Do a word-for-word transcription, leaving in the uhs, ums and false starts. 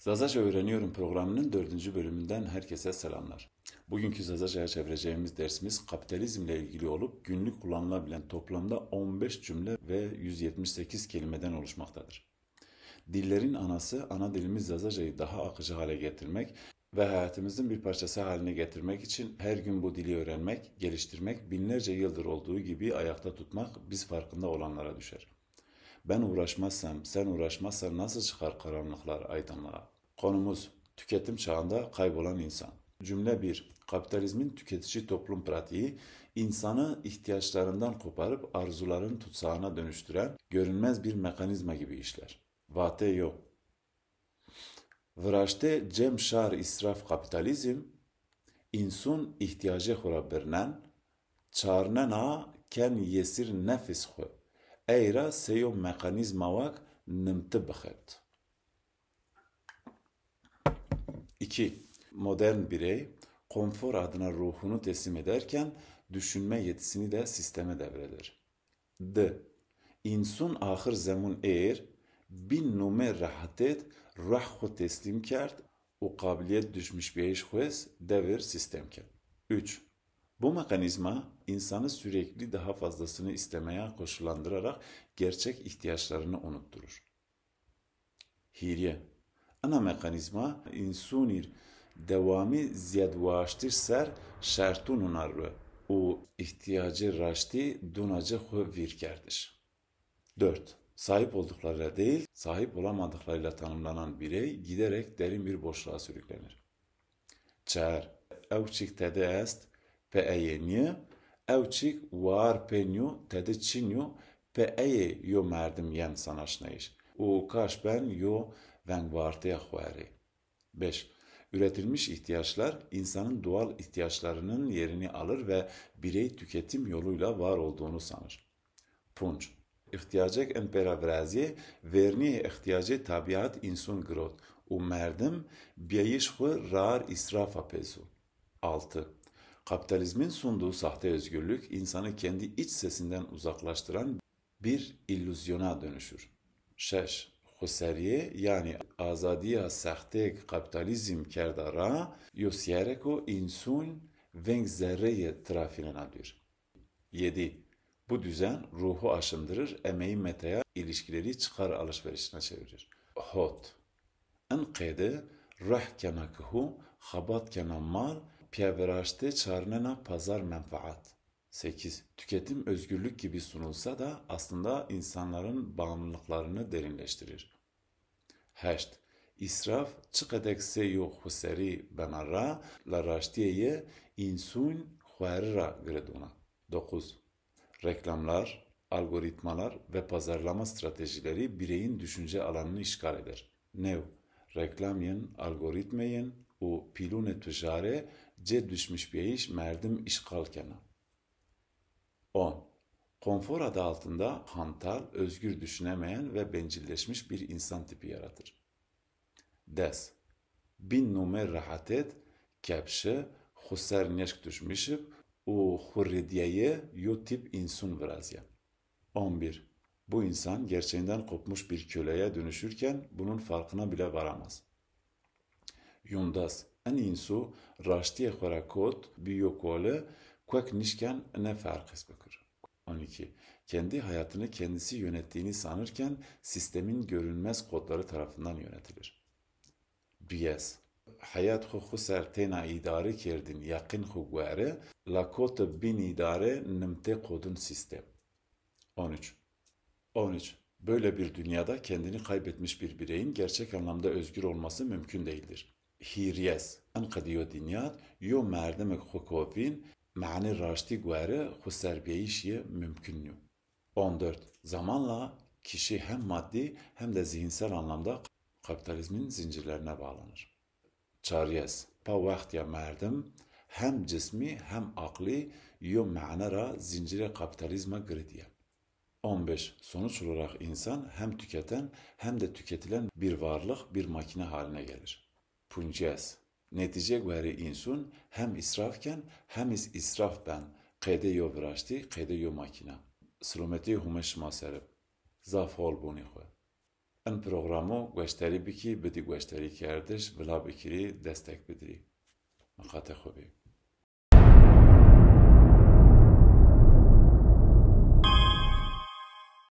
Zazaca Öğreniyorum programının dördüncü bölümünden herkese selamlar. Bugünkü Zazaca'ya çevireceğimiz dersimiz kapitalizmle ilgili olup günlük kullanılabilen toplamda on beş cümle ve yüz yetmiş sekiz kelimeden oluşmaktadır. Dillerin anası, ana dilimiz Zazaca'yı daha akıcı hale getirmek ve hayatımızın bir parçası haline getirmek için her gün bu dili öğrenmek, geliştirmek, binlerce yıldır olduğu gibi ayakta tutmak biz farkında olanlara düşer. Ben uğraşmazsam, sen uğraşmazsan nasıl çıkar karanlıklar aydınlığa? Konumuz, tüketim çağında kaybolan insan. Cümle bir. Kapitalizmin tüketici toplum pratiği, insanı ihtiyaçlarından koparıp arzuların tutsağına dönüştüren görünmez bir mekanizma gibi işler. Vate yo. Viraştê cem şar israf kapitalizm, insun ihtiyacê xo ra birnen, çarnena ken yesir nefis xo, ey ra seyo mekanizma wak nimti bixet. İki. Modern birey, konfor adına ruhunu teslim ederken düşünme yetisini de sisteme devreder. D. İnsun axir zemun êr, bin nume rehetet ruh xo teslim kerd u qabiliyet düşmüş biyayış xwes devir sistem kerd. Üç. Bu mekanizma insanı sürekli daha fazlasını istemeye koşullandırarak gerçek ihtiyaçlarını unutturur. Hîrye. Ina mekanîzma însunîr dewamî zîyad waştiş ser şertûn hunar ro û îhtîyacê raştî dûna ci xwu vîr kerdiş. Dört. Sahip olduklarıyla değil, sahip olamadıklarıyla tanımlanan birey giderek derin bir boşluğa sürüklenir. Çar. Ew çîk tede est, pê ey ê nîyê, ew çîk war pê nîyo, tede çin yo, pê ey ê yo merdim yen sanaşnayîş û kaş ben yo vengvartêya xwu erê. Beş. Üretilmiş ihtiyaçlar insanın doğal ihtiyaçlarının yerini alır ve birey tüketim yoluyla var olduğunu sanır. Punc. Îhtîyacêk in pê ra virazîyê, vernîyê îhtîyacê tebîet însun girot û merdim bîyayîş xwu rar îsrafa pê zû. Altı. Kapitalizmin sunduğu sahte özgürlük insanı kendi iç sesinden uzaklaştıran bir illüzyona dönüşür. Şeş. Xwuserîyê, yanî azadîya sextêk kapitalizm kerda ra, yo sîyereko însun veng zerreyê tirafînena dûr. Yedi. Bu düzen ruhu aşındırır, emeği metaya, ilişkileri çıkar alışverişine çevirir. Hot. In qeyde ruh kena kihu, xebat kena mal, pîya viraştê çarnena pazar menfaat. Sekiz. Tüketim özgürlük gibi sunulsa da aslında insanların bağımlılıklarını derinleştirir. Heşt. Îsraf çiqedek sey yo xwuserî bena ra, la raştîye yê însun xweri ra giridûna. Dokuz. Reklamlar, algoritmalar ve pazarlama stratejileri bireyin düşünce alanını işgal eder. New. Reklamên, algoritmeyên û pîlûnê tujare cê düşmüşbiyayîş merdim îşxal kena. On. Konfor adı altında hantal, özgür düşünemeyen ve bencilleşmiş bir insan tipi yaratır. Des. Bin nume rehetet, kepşi, xwu ser neşk düşmüşip û xwu rêdîyayê yo tip însun virazîya. On bir. Bu insan gerçeğinden kopmuş bir köleye dönüşürken bunun farkına bile varamaz. Yundas, en însu raştîyê xwu ra kot, bî yo kole, kuek nişken ne ferq his bikir. On iki. Kendi hayatını kendisi yönettiğini sanırken sistemin görünmez kodları tarafından yönetilir. Biyes. Heyat xwu xwu ser têna îdare kerdin, yeqîn xwu guere, la kote bin îdare nimtê kodun sistem. On üç. On üç. Böyle bir dünyada kendini kaybetmiş bir bireyin gerçek anlamda özgür olması mümkün değildir. Hîryes. En qedîyo dinyad, yo merdimek xwu kovîn, mani raştî guere xwu serbiyayîş yê mümkün nîyo. On dört. Zamanla kişi hem maddi hem de zihinsel anlamda kapitalizmin zincirlerine bağlanır. Çaryes. Pa wext ya merdim hem cismî hem aqlî yo mane ra zincirê kapitalizma giridîye. On beş. Sonuç olarak insan hem tüketen hem de tüketilen bir varlık, bir makine haline gelir. Punciyes. Netîce guherî însun hem îsraf ken hem îs îsraf ben, qeyde yo viraştî, qeyde yo makîna. Silometî Hume şima ser ib. Zaf hol bonî xwu. Programo gueşterî bikî, bidî gueşterî kerdiş, vila bikirî, destek bidirî. Miqatê xo bî.